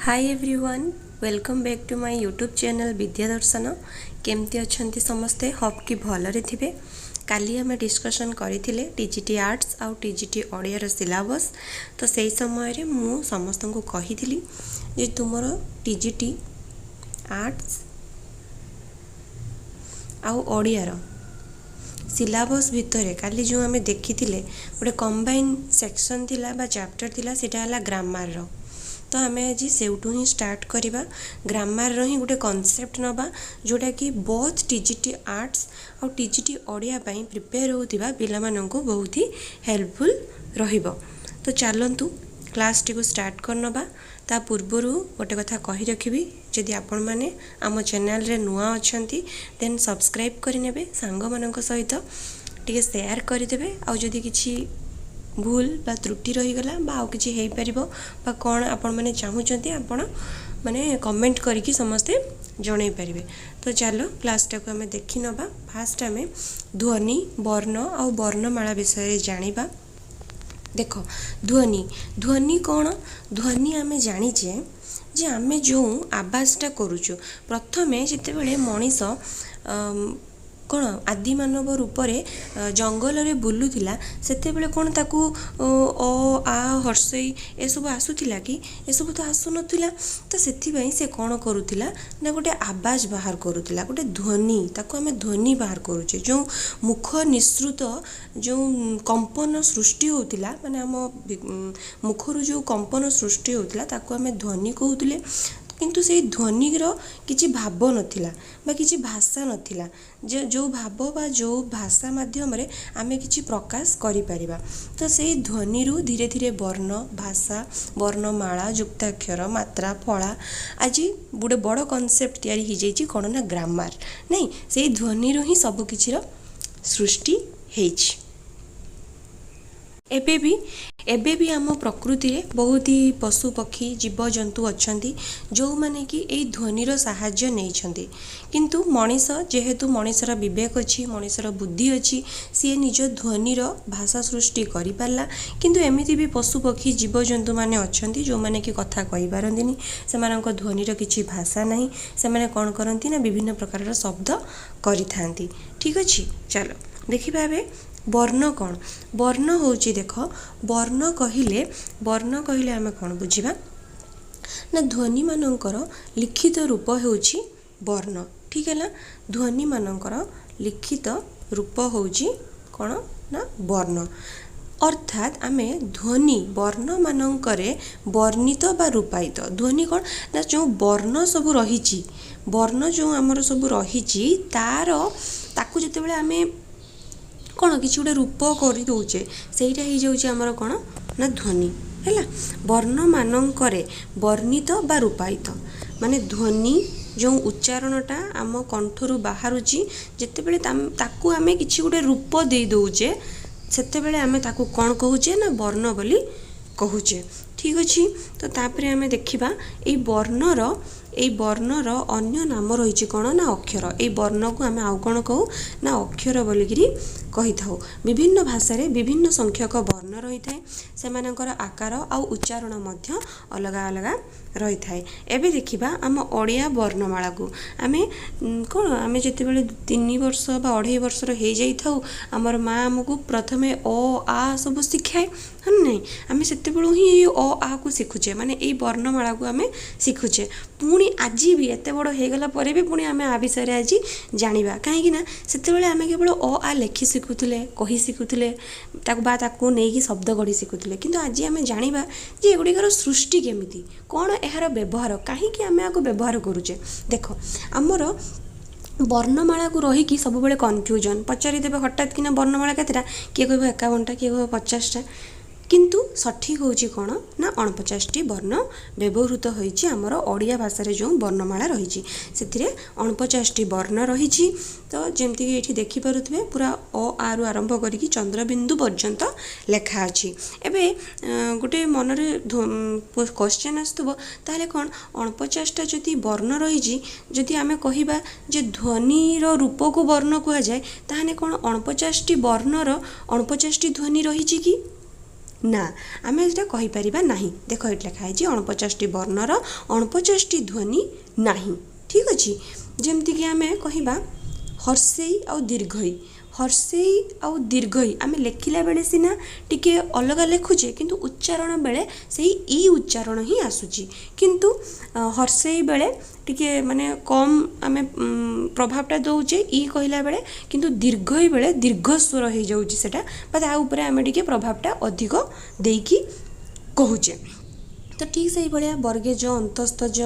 Hi everyone, welcome back to my YouTube channel ବିଦ୍ୟା ଦର୍ଶନ। କେମିତି ଅଛନ୍ତି ସମସ୍ତେ? ହୋପ୍ କି ଭଲରେ ଥିବେ। କାଲି ଆମେ ଡିସ୍କସନ୍ କରିଥିଲେ ଟିଜିଟି ଆର୍ଟ୍ସ ଆଉ ଟିଜିଟି ଓଡ଼ିଆର ସିଲାବସ୍। ତ ସେଇ ସମୟରେ ମୁଁ ସମସ୍ତଙ୍କୁ କହିଥିଲି ଯେ ତୁମର ଟିଜିଟି ଆର୍ଟ୍ସ ଆଉ ଓଡ଼ିଆର ସିଲାବସ୍ ଭିତରେ କାଲି ଯେଉଁ ଆମେ ଦେଖିଥିଲେ, ଗୋଟେ କମ୍ବାଇନ୍ ସେକ୍ସନ୍ ଥିଲା ବା ଚାପ୍ଟର ଥିଲା, ସେଇଟା ହେଲା ଗ୍ରାମାରର। ତ ଆମେ ଆଜି ସେଇଠୁ ହିଁ ଷ୍ଟାର୍ଟ କରିବା। ଗ୍ରାମାରର ହିଁ ଗୋଟେ କନସେପ୍ଟ ନେବା, ଯେଉଁଟାକି ବୋଥ୍ ଟିଜିଟି ଆର୍ଟ୍ସ ଆଉ ଟିଜିଟି ଓଡ଼ିଆ ପାଇଁ ପ୍ରିପେୟାର ହେଉଥିବା ପିଲାମାନଙ୍କୁ ବହୁତ ହି ହେଲ୍ପଫୁଲ୍ ରହିବ। ତ ଚାଲନ୍ତୁ, କ୍ଲାସ୍ଟିକୁ ଷ୍ଟାର୍ଟ କରିନେବା। ତା ପୂର୍ବରୁ ଗୋଟେ କଥା କହି ରଖିବି, ଯଦି ଆପଣମାନେ ଆମ ଚ୍ୟାନେଲରେ ନୂଆ ଅଛନ୍ତି, ଦେନ୍ ସବସ୍କ୍ରାଇବ୍ କରିନେବେ, ସାଙ୍ଗମାନଙ୍କ ସହିତ ଟିକେ ସେୟାର କରିଦେବେ। ଆଉ ଯଦି କିଛି ଭୁଲ ବା ତ୍ରୁଟି ରହିଗଲା ବା ଆଉ କିଛି ହେଇପାରିବ ବା କ'ଣ ଆପଣମାନେ ଚାହୁଁଛନ୍ତି, ଆପଣ ମାନେ କମେଣ୍ଟ କରିକି ସମସ୍ତେ ଜଣାଇ ପାରିବେ। ତ ଚାଲ, କ୍ଲାସ୍ଟାକୁ ଆମେ ଦେଖିନେବା। ଫାଷ୍ଟ ଆମେ ଧ୍ୱନି, ବର୍ଣ୍ଣ ଆଉ ବର୍ଣ୍ଣମାଳା ବିଷୟରେ ଜାଣିବା। ଦେଖ, ଧ୍ୱନି। ଧ୍ୱନି କ'ଣ? ଧ୍ୱନି ଆମେ ଜାଣିଛେ ଯେ ଆମେ ଯେଉଁ ଆବାଜଟା କରୁଛୁ, ପ୍ରଥମେ ଯେତେବେଳେ ମଣିଷ କ'ଣ ଆଦିମାନବ ରୂପରେ ଜଙ୍ଗଲରେ ବୁଲୁଥିଲା, ସେତେବେଳେ କ'ଣ ତାକୁ ଅ ଆ ହର୍ଷେଇ ଏସବୁ ଆସୁଥିଲା କି? ଏସବୁ ତ ଆସୁନଥିଲା। ତ ସେଥିପାଇଁ ସେ କ'ଣ କରୁଥିଲା ନା ଗୋଟେ ଆବାଜ ବାହାର କରୁଥିଲା, ଗୋଟେ ଧ୍ୱନି। ତାକୁ ଆମେ ଧ୍ୱନି ବାହାର କରୁଛେ। ଯେଉଁ ମୁଖ ନିଃସୃତ ଯେଉଁ କମ୍ପନ ସୃଷ୍ଟି ହେଉଥିଲା, ମାନେ ଆମ ମୁଖରୁ ଯେଉଁ କମ୍ପନ ସୃଷ୍ଟି ହେଉଥିଲା, ତାକୁ ଆମେ ଧ୍ୱନି କହୁଥିଲେ। କିନ୍ତୁ ସେଇ ଧ୍ୱନିର କିଛି ଭାବ ନଥିଲା ବା କିଛି ଭାଷା ନଥିଲା ଯେ ଯେଉଁ ଭାବ ବା ଯେଉଁ ଭାଷା ମାଧ୍ୟମରେ ଆମେ କିଛି ପ୍ରକାଶ କରିପାରିବା। ତ ସେଇ ଧ୍ୱନିରୁ ଧୀରେ ଧୀରେ ବର୍ଣ୍ଣ, ଭାଷା, ବର୍ଣ୍ଣମାଳା, ଯୁକ୍ତାକ୍ଷର, ମାତ୍ରା, ଫଳା, ଆଜି ଗୋଟେ ବଡ଼ କନସେପ୍ଟ ତିଆରି ହେଇଯାଇଛି। କ'ଣ ନା ଗ୍ରାମାର। ନାଇଁ, ସେଇ ଧ୍ୱନିରୁ ହିଁ ସବୁକିଛିର ସୃଷ୍ଟି ହେଇଛି। ଏବେ ବି ଆମ ପ୍ରକୃତିରେ ବହୁତ ହି ପଶୁ ପକ୍ଷୀ, ଜୀବଜନ୍ତୁ ଅଛନ୍ତି, ଯେଉଁମାନେ କି ଏଇ ଧ୍ୱନିର ସାହାଯ୍ୟ ନେଇଛନ୍ତି। କିନ୍ତୁ ମଣିଷ ଯେହେତୁ, ମଣିଷର ବିବେକ ଅଛି, ମଣିଷର ବୁଦ୍ଧି ଅଛି, ସିଏ ନିଜ ଧ୍ୱନିର ଭାଷା ସୃଷ୍ଟି କରିପାରିଲା। କିନ୍ତୁ ଏମିତି ବି ପଶୁ ପକ୍ଷୀ, ଜୀବଜନ୍ତୁମାନେ ଅଛନ୍ତି, ଯେଉଁମାନେ କି କଥା କହିପାରନ୍ତିନି। ସେମାନଙ୍କ ଧ୍ୱନିର କିଛି ଭାଷା ନାହିଁ। ସେମାନେ କ'ଣ କରନ୍ତି ନା ବିଭିନ୍ନ ପ୍ରକାରର ଶବ୍ଦ କରିଥାନ୍ତି। ଠିକ୍ ଅଛି, ଚାଲ ଦେଖିବା ଏବେ ବର୍ଣ୍ଣ କ'ଣ। ବର୍ଣ୍ଣ ହେଉଛି, ଦେଖ, ବର୍ଣ୍ଣ କହିଲେ ଆମେ କ'ଣ ବୁଝିବା ନା ଧ୍ୱନିମାନଙ୍କର ଲିଖିତ ରୂପ ହେଉଛି ବର୍ଣ୍ଣ। ଠିକ୍ ହେଲା? ଧ୍ୱନିମାନଙ୍କର ଲିଖିତ ରୂପ ହେଉଛି କ'ଣ ନା ବର୍ଣ୍ଣ। ଅର୍ଥାତ୍ ଆମେ ଧ୍ୱନି ବର୍ଣ୍ଣମାନଙ୍କରେ ବର୍ଣ୍ଣିତ ବା ରୂପାୟିତ। ଧ୍ୱନି କ'ଣ ନା ଯେଉଁ ବର୍ଣ୍ଣ ସବୁ ରହିଛି, ବର୍ଣ୍ଣ ଯେଉଁ ଆମର ସବୁ ରହିଛି, ତାର ତାକୁ ଯେତେବେଳେ ଆମେ କ'ଣ କିଛି ଗୋଟେ ରୂପ କରିଦେଉଛେ, ସେଇଟା ହେଇଯାଉଛି ଆମର କ'ଣ ନା ଧ୍ୱନି। ହେଲା? ବର୍ଣ୍ଣମାନଙ୍କରେ ବର୍ଣ୍ଣିତ ବା ରୂପାୟିତ ମାନେ ଧ୍ୱନି ଯେଉଁ ଉଚ୍ଚାରଣଟା ଆମ କଣ୍ଠରୁ ବାହାରୁଛି, ଯେତେବେଳେ ତାକୁ ଆମେ କିଛି ଗୋଟେ ରୂପ ଦେଇ ଦେଉଛେ, ସେତେବେଳେ ଆମେ ତାକୁ କ'ଣ କହୁଛେ ନା ବର୍ଣ୍ଣ ବୋଲି କହୁଛେ। ଠିକ୍ ଅଛି? ତ ତାପରେ ଆମେ ଦେଖିବା, ଏଇ ବର୍ଣ୍ଣର ଅନ୍ୟ ନାମ ରହିଛି କ'ଣ ନା ଅକ୍ଷର। ଏଇ ବର୍ଣ୍ଣକୁ ଆମେ ଆଉ କ'ଣ କହୁ ନା ଅକ୍ଷର ବୋଲିକିରି କହିଥାଉ। ବିଭିନ୍ନ ଭାଷାରେ ବିଭିନ୍ନ ସଂଖ୍ୟକ ବର୍ଣ୍ଣ ରହିଥାଏ। ସେମାନଙ୍କର ଆକାର ଆଉ ଉଚ୍ଚାରଣ ମଧ୍ୟ ଅଲଗା ଅଲଗା ରହିଥାଏ। ଏବେ ଦେଖିବା ଆମ ଓଡ଼ିଆ ବର୍ଣ୍ଣମାଳାକୁ। ଆମେ କ'ଣ, ଆମେ ଯେତେବେଳେ 3 ବର୍ଷ ବା 2.5 ବର୍ଷର ହେଇଯାଇଥାଉ, ଆମର ମା ଆମକୁ ପ୍ରଥମେ ଅ ଆ ସବୁ ଶିଖାଏ, ହଁ ନାଇଁ? ଆମେ ସେତେବେଳୁ ହିଁ ଏଇ ଅ ଆକୁ ଶିଖୁଛେ, ମାନେ ଏଇ ବର୍ଣ୍ଣମାଳାକୁ ଆମେ ଶିଖୁଛେ। ପୁଣି ଆଜି ବି ଏତେ ବଡ଼ ହେଇଗଲା ପରେ ବି ପୁଣି ଆମେ ଆ ବିଷୟରେ ଆଜି ଜାଣିବା। କାହିଁକି ନା ସେତେବେଳେ ଆମେ କେବଳ ଅ ଆ ଲେଖି ଶିଖୁଥିଲେ, କହି ଶିଖୁଥିଲେ ତାକୁ ବା ତାକୁ ନେଇକି ଶବ୍ଦ ଗଢ଼ି ଶିଖୁଥିଲେ। କିନ୍ତୁ ଆଜି ଆମେ ଜାଣିବା ଯେ ଏଗୁଡ଼ିକର ସୃଷ୍ଟି କେମିତି, କ'ଣ ଏହାର ବ୍ୟବହାର, କାହିଁକି ଆମେ ଏହାକୁ ବ୍ୟବହାର କରୁଛେ। ଦେଖ, ଆମର ବର୍ଣ୍ଣମାଳାକୁ ରହିକି ସବୁବେଳେ କନଫ୍ୟୁଜନ୍। ପଚାରିଦେବେ ହଠାତ୍ କିନା, ବର୍ଣ୍ଣମାଳା କେତେଟା? କିଏ କହିବ 51ଟା, କିଏ କହିବ 50ଟା। କିନ୍ତୁ ସଠିକ୍ ହେଉଛି କ'ଣ ନା 49ଟି ବର୍ଣ୍ଣ ବ୍ୟବହୃତ ହୋଇଛି। ଆମର ଓଡ଼ିଆ ଭାଷାରେ ଯେଉଁ ବର୍ଣ୍ଣମାଳା ରହିଛି, ସେଥିରେ 49ଟି ବର୍ଣ୍ଣ ରହିଛି। ତ ଯେମିତିକି ଏଇଠି ଦେଖିପାରୁଥିବେ, ପୁରା ଅ ଆରୁ ଆରମ୍ଭ କରିକି ଚନ୍ଦ୍ରବିନ୍ଦୁ ପର୍ଯ୍ୟନ୍ତ ଲେଖା ଅଛି। ଏବେ ଗୋଟେ ମନରେ କ୍ୱଶ୍ଚନ୍ ଆସୁଥିବ, ତାହେଲେ କ'ଣ 49ଟା ଯଦି ବର୍ଣ୍ଣ ରହିଛି, ଯଦି ଆମେ କହିବା ଯେ ଧ୍ୱନିର ରୂପକୁ ବର୍ଣ୍ଣ କୁହାଯାଏ, ତାହେଲେ କ'ଣ 49ଟି ବର୍ଣ୍ଣର 49ଟି ଧ୍ୱନି ରହିଛି କି? ନା, ଆମେ ଏଇଟା କହିପାରିବା ନାହିଁ। ଦେଖ, ଏଠି ଲେଖା ହେଇଛି 49ଟି ବର୍ଣ୍ଣର 49ଟି ଧ୍ୱନି ନାହିଁ। ଠିକ୍ ଅଛି? ଯେମିତିକି ଆମେ କହିବା ହର୍ଷେଇ ଆଉ ଦୀର୍ଘଇ। ହର୍ଷେଇ ଆଉ ଦୀର୍ଘଇ ଆମେ ଲେଖିଲା ବେଳେ ସିନା ଟିକେ ଅଲଗା ଲେଖୁଛେ, କିନ୍ତୁ ଉଚ୍ଚାରଣ ବେଳେ ସେଇ ଇ ଉଚ୍ଚାରଣ ହିଁ ଆସୁଛି। କିନ୍ତୁ ହର୍ଷେଇ ବେଳେ ଟିକେ ମାନେ କମ୍ ଆମେ ପ୍ରଭାବଟା ଦେଉଛେ ଇ କହିଲା ବେଳେ, କିନ୍ତୁ ଦୀର୍ଘଇ ବେଳେ ଦୀର୍ଘ ସ୍ୱର ହେଇଯାଉଛି ସେଟା, ବା ତା ଉପରେ ଆମେ ଟିକେ ପ୍ରଭାବଟା ଅଧିକ ଦେଇକି କହୁଛେ। ତ ଠିକ୍ ସେଇଭଳିଆ ବର୍ଗେଜ, ଅନ୍ତସ୍ଥଜ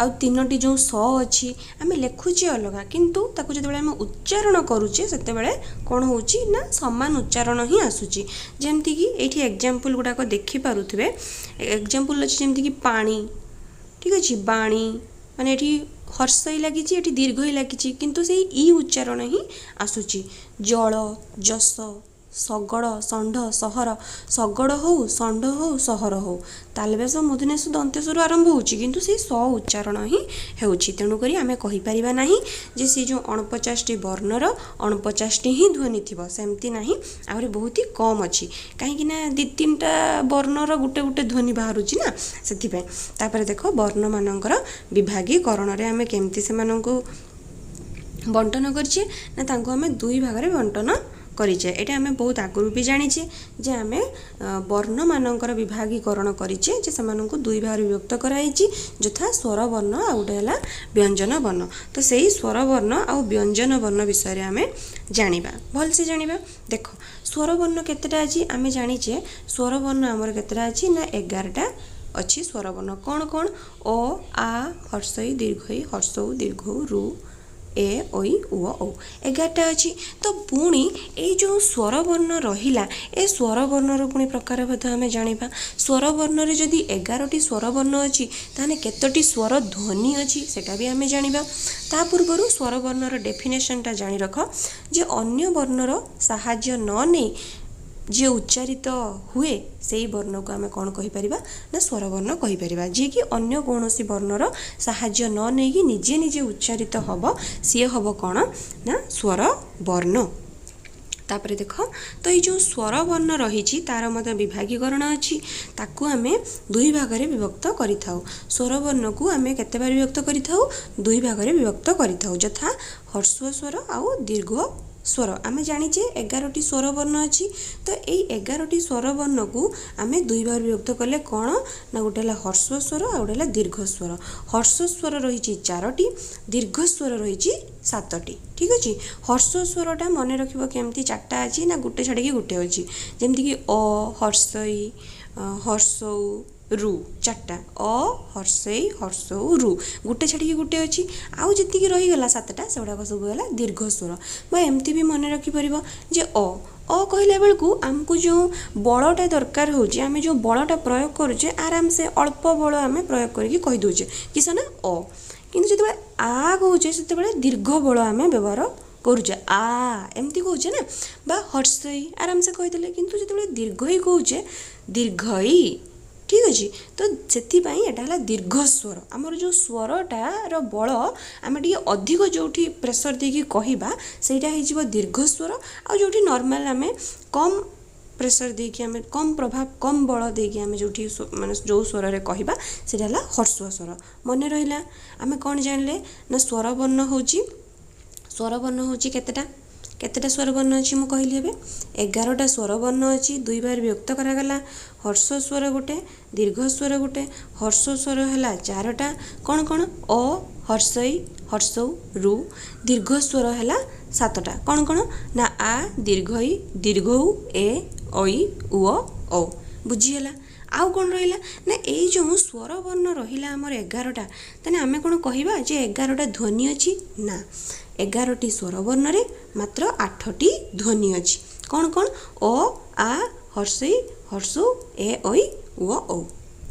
ଆଉ ତିନୋଟି ଯେଉଁ ସ ଅଛି, ଆମେ ଲେଖୁଛେ ଅଲଗା, କିନ୍ତୁ ତାକୁ ଯେତେବେଳେ ଆମେ ଉଚ୍ଚାରଣ କରୁଛେ ସେତେବେଳେ କ'ଣ ହେଉଛି ନା ସମାନ ଉଚ୍ଚାରଣ ହିଁ ଆସୁଛି। ଯେମିତିକି ଏଇଠି ଏକ୍ଜାମ୍ପଲ୍ ଗୁଡ଼ାକ ଦେଖିପାରୁଥିବେ। ଏକ୍ଜାମ୍ପଲ୍ ଅଛି ଯେମିତିକି ପାଣି, ଠିକ୍ ଅଛି, ବାଣୀ। ମାନେ ଏଠି ହର୍ଷଇ ଲାଗିଛି, ଏଠି ଦୀର୍ଘଇ ଲାଗିଛି, କିନ୍ତୁ ସେଇ ଇ ଉଚ୍ଚାରଣ ହିଁ ଆସୁଛି। ଜଳ, ଯଶ, ଶଗଡ଼, ଷଣ୍ଢ, ସହର। ଶଗଡ଼ ହଉ, ଷଣ୍ଢ ହଉ, ସହର ହଉ, ତାଲବେଶ, ମୂର୍ଦ୍ଧନ୍ୟ, ଦନ୍ତେଶରୁ ଆରମ୍ଭ ହେଉଛି, କିନ୍ତୁ ସେଇ ସ ଉଚ୍ଚାରଣ ହିଁ ହେଉଛି। ତେଣୁକରି ଆମେ କହିପାରିବା ନାହିଁ ଯେ ସେ ଯେଉଁ 49ଟି ବର୍ଣ୍ଣର 49ଟି ହିଁ ଧ୍ୱନି ଥିବ, ସେମିତି ନାହିଁ, ଆହୁରି ବହୁତ ହି କମ୍ ଅଛି। କାହିଁକି ନା ଦୁଇ ତିନିଟା ବର୍ଣ୍ଣର ଗୋଟେ ଗୋଟେ ଧ୍ୱନି ବାହାରୁଛି ନା, ସେଥିପାଇଁ। ତାପରେ ଦେଖ, ବର୍ଣ୍ଣମାନଙ୍କର ବିଭାଗୀକରଣରେ ଆମେ କେମିତି ସେମାନଙ୍କୁ ବଣ୍ଟନ କରିଛେ ନା ତାଙ୍କୁ ଆମେ ଦୁଇ ଭାଗରେ ବଣ୍ଟନ କରିଛେ। ଏଇଟା ଆମେ ବହୁତ ଆଗରୁ ବି ଜାଣିଛେ ଯେ ଆମେ ବର୍ଣ୍ଣମାନଙ୍କର ବିଭାଗୀକରଣ କରିଛେ ଯେ ସେମାନଙ୍କୁ ଦୁଇ ଭାଗରେ ବିଭକ୍ତ କରାହେଇଛି, ଯଥା ସ୍ୱରବର୍ଣ୍ଣ ଆଉ ଗୋଟେ ହେଲା ବ୍ୟଞ୍ଜନ ବର୍ଣ୍ଣ। ତ ସେଇ ସ୍ୱରବର୍ଣ୍ଣ ଆଉ ବ୍ୟଞ୍ଜନ ବର୍ଣ୍ଣ ବିଷୟରେ ଆମେ ଜାଣିବା, ଭଲସେ ଜାଣିବା। ଦେଖ, ସ୍ୱରବର୍ଣ୍ଣ କେତେଟା ଅଛି? ଆମେ ଜାଣିଛେ ସ୍ୱରବର୍ଣ୍ଣ ଆମର କେତେଟା ଅଛି ନା 11ଟା ଅଛି ସ୍ୱରବର୍ଣ୍ଣ। କ'ଣ କ'ଣ? ଅ, ଆ, ହର୍ଷଇ, ଦୀର୍ଘଇ, ହର୍ଷଉ, ଦୀର୍ଘଉ, ରୁ, ଏ, ଐ, ଉଅ, ଔ, 11ଟା ଅଛି। ତ ପୁଣି ଏଇ ଯେଉଁ ସ୍ୱରବର୍ଣ୍ଣ ରହିଲା, ଏ ସ୍ୱରବର୍ଣ୍ଣର ପୁଣି ପ୍ରକାରଭେଦ ଆମେ ଜାଣିବା। ସ୍ୱରବର୍ଣ୍ଣରେ ଯଦି 11ଟି ସ୍ୱରବର୍ଣ୍ଣ ଅଛି, ତାହେଲେ କେତୋଟି ସ୍ୱର ଧ୍ୱନି ଅଛି ସେଇଟା ବି ଆମେ ଜାଣିବା। ତା ପୂର୍ବରୁ ସ୍ୱରବର୍ଣ୍ଣର ଡେଫିନେସନଟା ଜାଣି ରଖ ଯେ ଅନ୍ୟ ବର୍ଣ୍ଣର ସାହାଯ୍ୟ ନ ନେଇ ଯିଏ ଉଚ୍ଚାରିତ ହୁଏ, ସେଇ ବର୍ଣ୍ଣକୁ ଆମେ କ'ଣ କହିପାରିବା ନା ସ୍ୱରବର୍ଣ୍ଣ କହିପାରିବା। ଯିଏକି ଅନ୍ୟ କୌଣସି ବର୍ଣ୍ଣର ସାହାଯ୍ୟ ନ ନେଇକି ନିଜେ ନିଜେ ଉଚ୍ଚାରିତ ହେବ, ସିଏ ହେବ କ'ଣ ନା ସ୍ୱରବର୍ଣ୍ଣ। ତାପରେ ଦେଖ ତ, ଏଇ ଯେଉଁ ସ୍ୱରବର୍ଣ୍ଣ ରହିଛି ତାର ମଧ୍ୟ ବିଭାଗୀକରଣ ଅଛି। ତାକୁ ଆମେ ଦୁଇ ଭାଗରେ ବିଭକ୍ତ କରିଥାଉ। ସ୍ୱରବର୍ଣ୍ଣକୁ ଆମେ କେତେ ଭାଗରେ ବିଭକ୍ତ କରିଥାଉ? ଦୁଇ ଭାଗରେ ବିଭକ୍ତ କରିଥାଉ, ଯଥା ହ୍ରସ୍ୱ ସ୍ୱର ଆଉ ଦୀର୍ଘ ସ୍ୱର। ଆମେ ଜାଣିଛେ 11ଟି ସ୍ୱରବର୍ଣ୍ଣ ଅଛି। ତ ଏଇ 11ଟି ସ୍ୱରବର୍ଣ୍ଣକୁ ଆମେ ଦୁଇ ଭାଗରେ ବିଭକ୍ତ କଲେ କ'ଣ ନା ଗୋଟେ ହେଲା ହ୍ରସ୍ୱ ସ୍ୱର ଆଉ ଗୋଟେ ହେଲା ଦୀର୍ଘ ସ୍ୱର। ହ୍ରସ୍ୱ ସ୍ୱର ରହିଛି ଚାରୋଟି, ଦୀର୍ଘ ସ୍ୱର ରହିଛି ସାତଟି। ଠିକ୍ ଅଛି? ହ୍ରସ୍ୱ ସ୍ୱରଟା ମନେ ରଖିବ କେମିତି ଚାରିଟା ଅଛି ନା ଗୋଟେ ଛାଡ଼ିକି ଗୋଟେ ଅଛି। ଯେମିତିକି ଅ, ହର୍ଷଇ, ହର୍ଷଉ, ରୁ, ଚାରିଟା। ଅ, ହର୍ଷେଇ, ହର୍ଷଉ, ରୁ, ଗୋଟେ ଛାଡ଼ିକି ଗୋଟେ ଅଛି। ଆଉ ଯେତିକି ରହିଗଲା ସାତଟା, ସେଗୁଡ଼ାକ ସବୁ ହେଲା ଦୀର୍ଘ ସ୍ୱର। ବା ଏମିତି ବି ମନେ ରଖିପାରିବ ଯେ ଅ ଅ କହିଲା ବେଳକୁ ଆମକୁ ଯେଉଁ ବଳଟା ଦରକାର ହେଉଛି, ଆମେ ଯେଉଁ ବଳଟା ପ୍ରୟୋଗ କରୁଛେ, ଆରାମସେ ଅଳ୍ପ ବଳ ଆମେ ପ୍ରୟୋଗ କରିକି କହିଦେଉଛେ କିସ ନା ଅ। କିନ୍ତୁ ଯେତେବେଳେ ଆ କହୁଛେ, ସେତେବେଳେ ଦୀର୍ଘ ବଳ ଆମେ ବ୍ୟବହାର କରୁଛେ, ଆ ଏମିତି କହୁଛେ ନା। ବା ହର୍ଷଇ ଆରାମସେ କହିଦେଲେ, କିନ୍ତୁ ଯେତେବେଳେ ଦୀର୍ଘଇ କହୁଛେ, ଦୀର୍ଘଇ, ଠିକ୍ ଅଛି, ତ ସେଥିପାଇଁ ଏଇଟା ହେଲା ଦୀର୍ଘ ସ୍ୱର। ଆମର ଯେଉଁ ସ୍ୱରଟାର ବଳ ଆମେ ଟିକେ ଅଧିକ ଯେଉଁଠି ପ୍ରେସର ଦେଇକି କହିବା, ସେଇଟା ହେଇଯିବ ଦୀର୍ଘ ସ୍ୱର। ଆଉ ଯେଉଁଠି ନର୍ମାଲ ଆମେ କମ୍ ପ୍ରେସର ଦେଇକି, ଆମେ କମ୍ ପ୍ରଭାବ, କମ୍ ବଳ ଦେଇକି ଆମେ ଯେଉଁଠି ମାନେ ଯେଉଁ ସ୍ୱରରେ କହିବା, ସେଇଟା ହେଲା ହ୍ରସ୍ୱ ସ୍ୱର। ମନେ ରହିଲା? ଆମେ କ'ଣ ଜାଣିଲେ ନା ସ୍ୱରବର୍ଣ୍ଣ ହେଉଛି କେତେଟା? କେତେଟା ସ୍ୱରବର୍ଣ୍ଣ ଅଛି ମୁଁ କହିଲି ଏବେ। 11ଟା ସ୍ୱରବର୍ଣ୍ଣ ଅଛି, ଦୁଇ ଭାଗରେ ବିଭକ୍ତ କରାଗଲା, ହ୍ରସ୍ୱ ସ୍ୱର ଗୋଟେ, ଦୀର୍ଘ ସ୍ୱର ଗୋଟେ। ହ୍ରସ୍ୱ ସ୍ୱର ହେଲା ଚାରୋଟା, କ'ଣ କ'ଣ? ଅ, ହର୍ଷଇ, ହର୍ଷଉ, ରୁ। ଦୀର୍ଘ ସ୍ୱର ହେଲା ସାତଟା, କ'ଣ କ'ଣ ନା ଆ, ଦୀର୍ଘଇ, ଦୀର୍ଘଉ, ଏ, ଐ, ଉଅ, ଔ। ବୁଝିହେଲା? ଆଉ କ'ଣ ରହିଲା ନା ଏଇ ଯେଉଁ ସ୍ୱରବର୍ଣ୍ଣ ରହିଲା ଆମର 11ଟା, ତାହେଲେ ଆମେ କ'ଣ କହିବା ଯେ 11ଟା ଧ୍ୱନି ଅଛି? ନା, 11ଟି ସ୍ୱରବର୍ଣ୍ଣରେ ମାତ୍ର ଆଠଟି ଧ୍ୱନି ଅଛି। କ'ଣ କ'ଣ? ଅ, ଆ, ହର୍ଷଇ, ହର୍ଷଉ, ଏ, ଐ, ଉଅ, ଔ।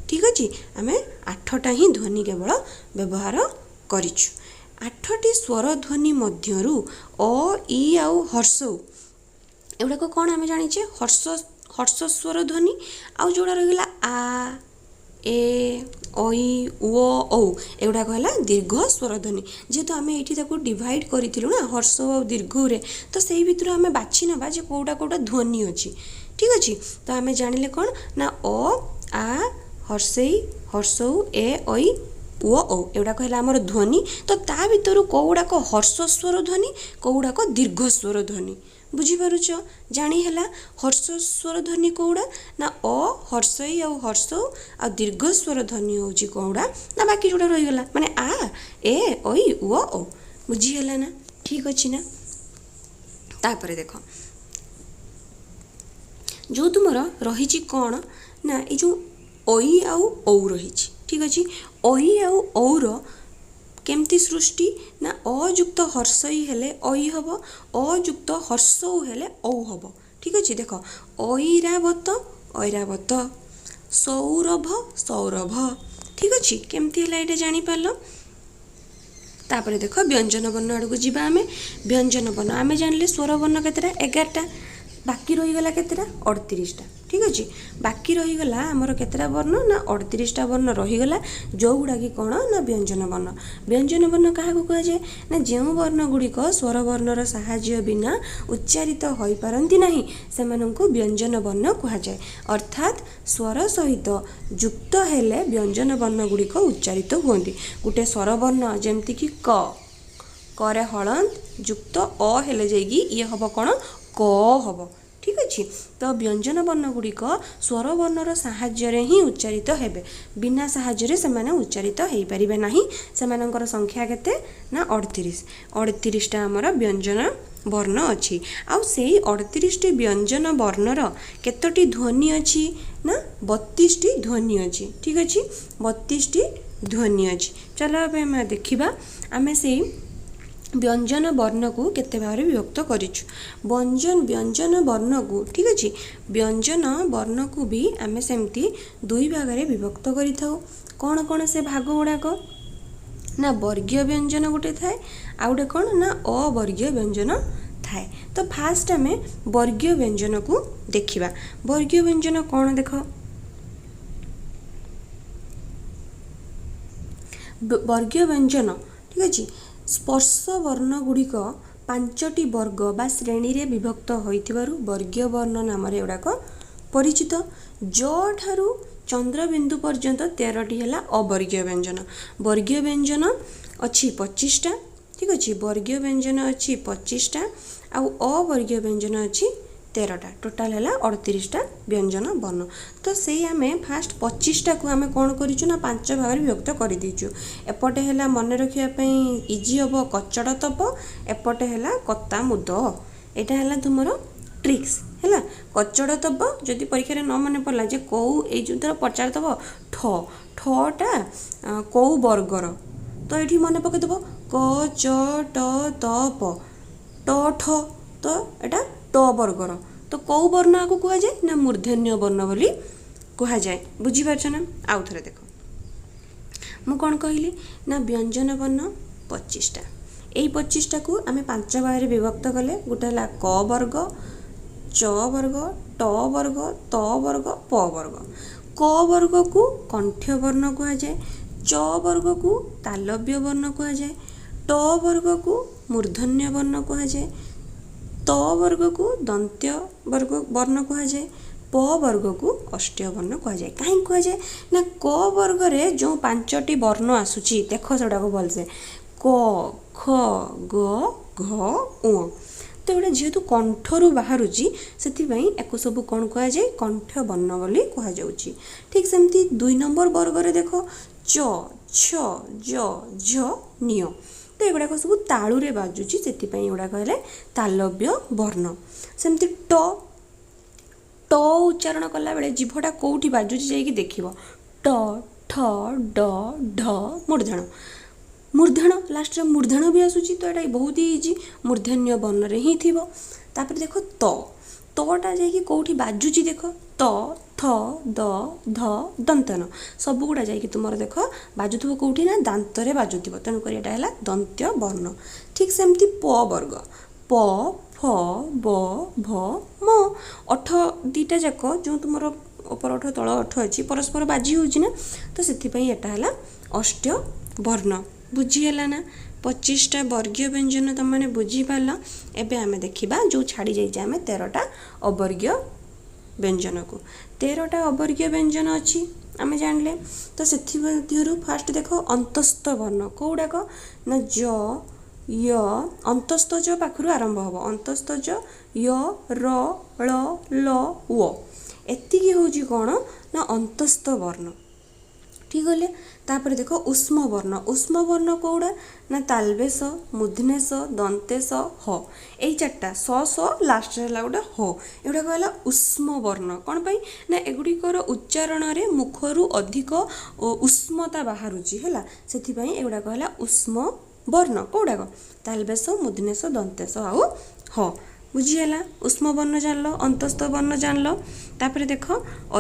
ଠିକ୍ ଅଛି? ଆମେ ଆଠଟା ହିଁ ଧ୍ୱନି କେବଳ ବ୍ୟବହାର କରିଛୁ। ଆଠଟି ସ୍ୱର ଧ୍ୱନି ମଧ୍ୟରୁ ଅ, ଇ ଆଉ ହର୍ଷଉ, ଏଗୁଡ଼ାକ କ'ଣ ଆମେ ଜାଣିଛେ? ହର୍ଷ ସ୍ୱର ଧ୍ୱନି। ଆଉ ଯେଉଁଟା ରହିଗଲା ଆ, ଏ, ଐ, ଉଅ, ଔ, ଏଗୁଡ଼ାକ ହେଲା ଦୀର୍ଘ ସ୍ୱର ଧ୍ୱନି। ଯେହେତୁ ଆମେ ଏଇଠି ତାକୁ ଡିଭାଇଡ଼ କରିଥିଲୁ ନା ହର୍ଷ ଆଉ ଦୀର୍ଘରେ, ତ ସେଇ ଭିତରୁ ଆମେ ବାଛି ନେବା ଯେ କେଉଁଟା କେଉଁଟା ଧ୍ୱନି ଅଛି। ଠିକ୍ ଅଛି। ତ ଆମେ ଜାଣିଲେ କ'ଣ ନା ଅ, ଆ, ହର୍ଷେଇ, ହର୍ଷଉ, ଏ, ଐ, ଉଅ, ଔ, ଏଗୁଡ଼ାକ ହେଲା ଆମର ଧ୍ୱନି। ତ ତା ଭିତରୁ କେଉଁଗୁଡ଼ାକ ହର୍ଷସ୍ୱର ଧ୍ୱନି, କେଉଁଗୁଡ଼ାକ ଦୀର୍ଘସ୍ୱର ଧ୍ୱନି, ବୁଝିପାରୁଛ? ଜାଣି ହେଲା? ହର୍ଷସ୍ୱର ଧ୍ୱନି କେଉଁଗୁଡ଼ା ନା ଅ, ହର୍ଷଇ ଆଉ ହର୍ଷଉ, ଆଉ ଦୀର୍ଘସ୍ୱର ଧ୍ୱନି ହେଉଛି କେଉଁଗୁଡ଼ା ନା ବାକି ଯେଉଁଟା ରହିଗଲା, ମାନେ ଆ, ଏ, ଐ, ଉଅ, ଔ। ବୁଝିହେଲା ନା? ଠିକ୍ ଅଛି ନା? ତାପରେ ଦେଖ, ଯେଉଁ ତୁମର ରହିଛି କ'ଣ ନା ଏଇ ଯେଉଁ ଐ ଆଉ ଔ ରହିଛି। ଠିକ୍ ଅଛି। ଐ ଆଉ ଔର କେମିତି ସୃଷ୍ଟି ନା ଅଯୁକ୍ତ ହର୍ଷଇ ହେଲେ ଐ ହେବ, ଅଯୁକ୍ତ ହର୍ଷଉ ହେଲେ ଔ ହେବ। ଠିକ୍ ଅଛି। ଦେଖ, ଐରାବତ ଐରାବତ, ସୌରଭ ସୌରଭ। ଠିକ୍ ଅଛି। କେମିତି ହେଲା ଏଇଟା ଜାଣିପାରିଲ? ତାପରେ ଦେଖ, ବ୍ୟଞ୍ଜନ ବର୍ଣ୍ଣ ଆଡ଼କୁ ଯିବା ଆମେ। ବ୍ୟଞ୍ଜନ ବର୍ଣ୍ଣ ଆମେ ଜାଣିଲେ ସ୍ୱର ବର୍ଣ୍ଣ କେତେଟା? 11ଟା। ବାକି ରହିଗଲା କେତେଟା? 38ଟା। ଠିକ୍ ଅଛି। ବାକି ରହିଗଲା ଆମର କେତେଟା ବର୍ଣ୍ଣ ନା 38ଟା ବର୍ଣ୍ଣ ରହିଗଲା, ଯେଉଁଗୁଡ଼ାକି କ'ଣ ନା ବ୍ୟଞ୍ଜନ ବର୍ଣ୍ଣ। ବ୍ୟଞ୍ଜନ ବର୍ଣ୍ଣ କାହାକୁ କୁହାଯାଏ ନା ଯେଉଁ ବର୍ଣ୍ଣ ଗୁଡ଼ିକ ସ୍ୱରବର୍ଣ୍ଣର ସାହାଯ୍ୟ ବିନା ଉଚ୍ଚାରିତ ହୋଇପାରନ୍ତି ନାହିଁ, ସେମାନଙ୍କୁ ବ୍ୟଞ୍ଜନ ବର୍ଣ୍ଣ କୁହାଯାଏ। ଅର୍ଥାତ୍ ସ୍ୱର ସହିତ ଯୁକ୍ତ ହେଲେ ବ୍ୟଞ୍ଜନ ବର୍ଣ୍ଣ ଗୁଡ଼ିକ ଉଚ୍ଚାରିତ ହୁଅନ୍ତି। ଗୋଟେ ସ୍ୱରବର୍ଣ୍ଣ ଯେମିତିକି କ, କରେ ହଳନ୍ତ ଯୁକ୍ତ ଅ ହେଲେ ଯାଇକି ଇଏ ହେବ କ'ଣ? କ ହେବ। ଠିକ୍ ଅଛି। ତ ବ୍ୟଞ୍ଜନ ବର୍ଣ୍ଣ ଗୁଡ଼ିକ ସ୍ୱରବର୍ଣ୍ଣର ସାହାଯ୍ୟରେ ହିଁ ଉଚ୍ଚାରିତ ହେବେ, ବିନା ସାହାଯ୍ୟରେ ସେମାନେ ଉଚ୍ଚାରିତ ହେଇପାରିବେ ନାହିଁ। ସେମାନଙ୍କର ସଂଖ୍ୟା କେତେ ନା 38। 38ଟା ଆମର ବ୍ୟଞ୍ଜନ ବର୍ଣ୍ଣ ଅଛି। ଆଉ ସେଇ 38ଟି ବ୍ୟଞ୍ଜନ ବର୍ଣ୍ଣର କେତୋଟି ଧ୍ୱନି ଅଛି ନା 32ଟି ଧ୍ୱନି ଅଛି। ଠିକ୍ ଅଛି। 32ଟି ଧ୍ୱନି ଅଛି। ଚାଲ ଏବେ ଆମେ ଦେଖିବା ଆମେ ସେଇ ବ୍ୟଞ୍ଜନ ବର୍ଣ୍ଣକୁ କେତେ ଭାଗରେ ବିଭକ୍ତ କରିଛୁ। ବ୍ୟଞ୍ଜନ ବର୍ଣ୍ଣକୁ, ଠିକ୍ ଅଛି, ବ୍ୟଞ୍ଜନ ବର୍ଣ୍ଣକୁ ବି ଆମେ ସେମିତି ଦୁଇ ଭାଗରେ ବିଭକ୍ତ କରିଥାଉ। କ'ଣ କ'ଣ ସେ ଭାଗ ଗୁଡ଼ାକ ନା ବର୍ଗୀୟ ବ୍ୟଞ୍ଜନ ଗୋଟେ ଥାଏ, ଆଉ ଗୋଟେ କ'ଣ ନା ଅବର୍ଗୀୟ ବ୍ୟଞ୍ଜନ ଥାଏ। ତ ଫାଷ୍ଟ ଆମେ ବର୍ଗୀୟ ବ୍ୟଞ୍ଜନକୁ ଦେଖିବା। ବର୍ଗୀୟ ବ୍ୟଞ୍ଜନ କ'ଣ ଦେଖ, ବର୍ଗୀୟ ବ୍ୟଞ୍ଜନ, ଠିକ୍ ଅଛି, ସ୍ପର୍ଶ ବର୍ଣ୍ଣ ଗୁଡ଼ିକ 5ଟି ବର୍ଗ ବା ଶ୍ରେଣୀରେ ବିଭକ୍ତ ହୋଇଥିବାରୁ ବର୍ଗୀୟ ବର୍ଣ୍ଣ ନାମରେ ଏଗୁଡ଼ାକ ପରିଚିତ। ଜ ଠାରୁ ଚନ୍ଦ୍ରବିନ୍ଦୁ ପର୍ଯ୍ୟନ୍ତ 13ଟି ହେଲା ଅବର୍ଗୀୟ ବ୍ୟଞ୍ଜନ। ବର୍ଗୀୟ ବ୍ୟଞ୍ଜନ ଅଛି 25ଟା। ଠିକ୍ ଅଛି। ବର୍ଗୀୟ ବ୍ୟଞ୍ଜନ ଅଛି 25ଟା ଆଉ ଅବର୍ଗୀୟ ବ୍ୟଞ୍ଜନ ଅଛି 13ଟା। ଟୋଟାଲ୍ ହେଲା 38ଟା ବ୍ୟଞ୍ଜନ ବର୍ଣ୍ଣ। ତ ସେଇ ଆମେ ଫାଷ୍ଟ 25ଟାକୁ ଆମେ କ'ଣ କରିଛୁ ନା 5 ଭାଗରେ ବିଭକ୍ତ କରିଦେଇଛୁ। ଏପଟେ ହେଲା ମନେ ରଖିବା ପାଇଁ ଇଜି ହେବ କଚଡ଼ ତପ, ଏପଟେ ହେଲା କତା ମୁଦ। ଏଇଟା ହେଲା ତୁମର ଟ୍ରିକ୍ସ ହେଲା। କଚଡ଼ ତପ ଯଦି ପରୀକ୍ଷାରେ ନ ମନେ ପଡ଼ିଲା ଯେ କେଉଁ, ଏଇ ଯେଉଁ ଧର ପଚାରିଦେବ ଠ, ଠଟା କେଉଁ ବର୍ଗର, ତ ଏଇଠି ମନେ ପକାଇଦେବ କ ଚ ଟ ତ ପ, ଟ ଠ, ତ ଏଇଟା ଟ ବର୍ଗର। ତ କେଉଁ ବର୍ଣ୍ଣ ଆକୁ କୁହାଯାଏ ନା ମୂର୍ଦ୍ଧନ୍ୟ ବର୍ଣ୍ଣ ବୋଲି କୁହାଯାଏ। ବୁଝିପାରୁଛ ନା? ଆଉ ଥରେ ଦେଖ, ମୁଁ କ'ଣ କହିଲି ନା ବ୍ୟଞ୍ଜନ ବର୍ଣ୍ଣ 25ଟା। ଏଇ 25ଟାକୁ ଆମେ 5 ଭାଗରେ ବିଭକ୍ତ କଲେ। ଗୋଟେ ହେଲା କ ବର୍ଗ, ଚ ବର୍ଗ, ଟ ବର୍ଗ, ତ ବର୍ଗ, ପ ବର୍ଗ। କ ବର୍ଗକୁ କଣ୍ଠ୍ୟ ବର୍ଣ୍ଣ କୁହାଯାଏ, ଚ ବର୍ଗକୁ ତାଲବ୍ୟ ବର୍ଣ୍ଣ କୁହାଯାଏ, ଟ ବର୍ଗକୁ ମୂର୍ଦ୍ଧନ୍ୟ ବର୍ଣ୍ଣ କୁହାଯାଏ, ତ ବର୍ଗକୁ ଦନ୍ତ୍ୟ ବର୍ଗ ବର୍ଣ୍ଣ କୁହାଯାଏ, ପ ବର୍ଗକୁ ଅଷ୍ଟ୍ୟ ବର୍ଣ୍ଣ କୁହାଯାଏ। କାହିଁକି କୁହାଯାଏ ନା କ ବର୍ଗରେ ଯେଉଁ 5ଟି ବର୍ଣ୍ଣ ଆସୁଛି, ଦେଖ ସେଗୁଡ଼ାକୁ ଭଲସେ, କ ଖ ଗ ଘ ଉଁ, ତ ଏଗୁଡ଼ା ଯେହେତୁ କଣ୍ଠରୁ ବାହାରୁଛି, ସେଥିପାଇଁ ୟାକୁ ସବୁ କ'ଣ କୁହାଯାଏ? କଣ୍ଠ ବର୍ଣ୍ଣ ବୋଲି କୁହାଯାଉଛି। ଠିକ୍ ସେମିତି 2 ନମ୍ବର ବର୍ଗରେ ଦେଖ ଚ ଛ ଜ ଝ ନିଅ, ତ ଏଗୁଡ଼ାକ ସବୁ ତାଳୁରେ ବାଜୁଛି, ସେଥିପାଇଁ ଏଗୁଡ଼ାକ ହେଲେ ତାଲବ୍ୟ ବର୍ଣ୍ଣ। ସେମିତି ଟ, ଟ ଉଚ୍ଚାରଣ କଲାବେଳେ ଜିଭଟା କେଉଁଠି ବାଜୁଛି ଯାଇକି ଦେଖିବ, ଟ ଠ ଡ ଢ ମୂର୍ଦ୍ଧଣ, ମୂର୍ଦ୍ଧଣ, ଲାଷ୍ଟରେ ମୂର୍ଦ୍ଧଣ ବି ଆସୁଛି, ତ ଏଇଟା ବହୁତ ଇଜି, ମୂର୍ଦ୍ଧନ୍ୟ ବର୍ଣ୍ଣରେ ହିଁ ଥିବ। ତାପରେ ଦେଖ ତ, ତଟା ଯାଇକି କେଉଁଠି ବାଜୁଛି ଦେଖ, ତ ଥ ଦ ଧ ଦନ୍ତନ, ସବୁଗୁଡ଼ା ଯାଇକି ତୁମର ଦେଖ ବାଜୁଥିବ କେଉଁଠି ନା ଦାନ୍ତରେ ବାଜୁଥିବ, ତେଣୁକରି ଏଇଟା ହେଲା ଦନ୍ତ୍ୟ ବର୍ଣ୍ଣ। ଠିକ୍ ସେମିତି ପ ବର୍ଗ, ପ ଫ ବ ଭ ମ, ଅଠ ଦୁଇଟା ଯାକ ଯେଉଁ ତୁମର ଉପର ଅଠ ତଳ ଅଠ ଅଛି ପରସ୍ପର ବାଜି ହେଉଛି ନା, ତ ସେଥିପାଇଁ ଏଇଟା ହେଲା ଅଷ୍ଟ୍ୟ ବର୍ଣ୍ଣ। ବୁଝିହେଲା ନା? 25ଟା ବର୍ଗୀୟ ବ୍ୟଞ୍ଜନ ତୁମେମାନେ ବୁଝିପାରିଲ। ଏବେ ଆମେ ଦେଖିବା ଯେଉଁ ଛାଡ଼ି ଯାଇଛେ ଆମେ 13ଟା ଅବର୍ଗୀୟ ବ୍ୟଞ୍ଜନକୁ। 13ଟା ଅବର୍ଗୀୟ ବ୍ୟଞ୍ଜନ ଅଛି ଆମେ ଜାଣିଲେ। ତ ସେଥିମଧ୍ୟରୁ ଫାଷ୍ଟ ଦେଖ ଅନ୍ତସ୍ଥ ବର୍ଣ୍ଣ କେଉଁଗୁଡ଼ାକ ନା ଜ, ୟ, ଅନ୍ତସ୍ଥ ଜ ପାଖରୁ ଆରମ୍ଭ ହେବ। ଅନ୍ତସ୍ଥ ଜ, ୟ, ର, ଳ, ଲ, ୱ, ଏତିକି ହେଉଛି କ'ଣ ନା ଅନ୍ତସ୍ଥ ବର୍ଣ୍ଣ। ଠିକ୍ ହେଲେ ତାପରେ ଦେଖ ଉଷ୍ମ ବର୍ଣ୍ଣ। ଉଷ୍ମ ବର୍ଣ୍ଣ କେଉଁଗୁଡ଼ା ନା ତାଲବେଶ, ମୂର୍ଦ୍ଧନ୍ୟସ, ଦନ୍ତେଶ, ହ। ଏଇ ଚାରିଟା, ସ ସ, ଲାଷ୍ଟରେ ହେଲା ଗୋଟେ ହ। ଏଗୁଡ଼ାକ ହେଲା ଉଷ୍ମ ବର୍ଣ୍ଣ। କ'ଣ ପାଇଁ ନା ଏଗୁଡ଼ିକର ଉଚ୍ଚାରଣରେ ମୁଖରୁ ଅଧିକ ଉଷ୍ମତା ବାହାରୁଛି, ହେଲା, ସେଥିପାଇଁ ଏଗୁଡ଼ାକ ହେଲା ଉଷ୍ମ ବର୍ଣ୍ଣ। କେଉଁଗୁଡ଼ାକ? ତାଲବେଶ, ମୂର୍ଦ୍ଧନ୍ୟସ, ଦନ୍ତେଶ ଆଉ ହ। ବୁଝିହେଲା? ଉଷ୍ମ ବର୍ଣ୍ଣ ଜାଣିଲ, ଅନ୍ତସ୍ଥ ବର୍ଣ୍ଣ ଜାଣିଲ। ତାପରେ ଦେଖ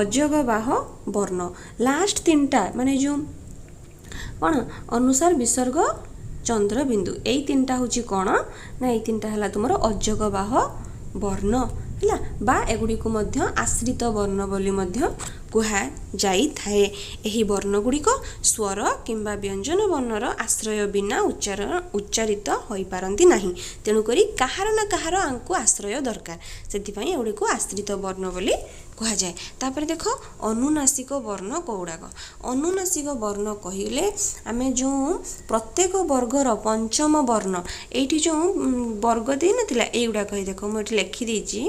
ଅଜଗବାହ ବର୍ଣ୍ଣ, ଲାଷ୍ଟ ତିନିଟା, ମାନେ ଯେଉଁ କ'ଣ ଅନୁସାର, ବିସର୍ଗ, ଚନ୍ଦ୍ରବିନ୍ଦୁ, ଏଇ ତିନିଟା ହେଉଛି କ'ଣ ନା ଏଇ ତିନିଟା ହେଲା ତୁମର ଅଜଗବାହ ବର୍ଣ୍ଣ, ହେଲା, ବା ଏଗୁଡ଼ିକୁ ମଧ୍ୟ ଆଶ୍ରିତ ବର୍ଣ୍ଣ ବୋଲି ମଧ୍ୟ କୁହାଯାଇଥାଏ। ଏହି ବର୍ଣ୍ଣ ଗୁଡ଼ିକ ସ୍ୱର କିମ୍ବା ବ୍ୟଞ୍ଜନ ବର୍ଣ୍ଣର ଆଶ୍ରୟ ବିନା ଉଚ୍ଚାରିତ ହୋଇପାରନ୍ତି ନାହିଁ। ତେଣୁକରି କାହାର ନା କାହାର ଆଙ୍କୁ ଆଶ୍ରୟ ଦରକାର, ସେଥିପାଇଁ ଏଗୁଡ଼ିକୁ ଆଶ୍ରିତ ବର୍ଣ୍ଣ ବୋଲି କୁହାଯାଏ। ତାପରେ ଦେଖ ଅନୁନାସିକ ବର୍ଣ୍ଣ କେଉଁଗୁଡ଼ାକ। ଅନୁନାସିକ ବର୍ଣ୍ଣ କହିଲେ ଆମେ ଯେଉଁ ପ୍ରତ୍ୟେକ ବର୍ଗର ପଞ୍ଚମ ବର୍ଣ୍ଣ, ଏଇଠି ଯେଉଁ ବର୍ଗ ଦେଇନଥିଲା ଏଇଗୁଡ଼ାକ, ହେଇ ଦେଖ ମୁଁ ଏଠି ଲେଖିଦେଇଛି।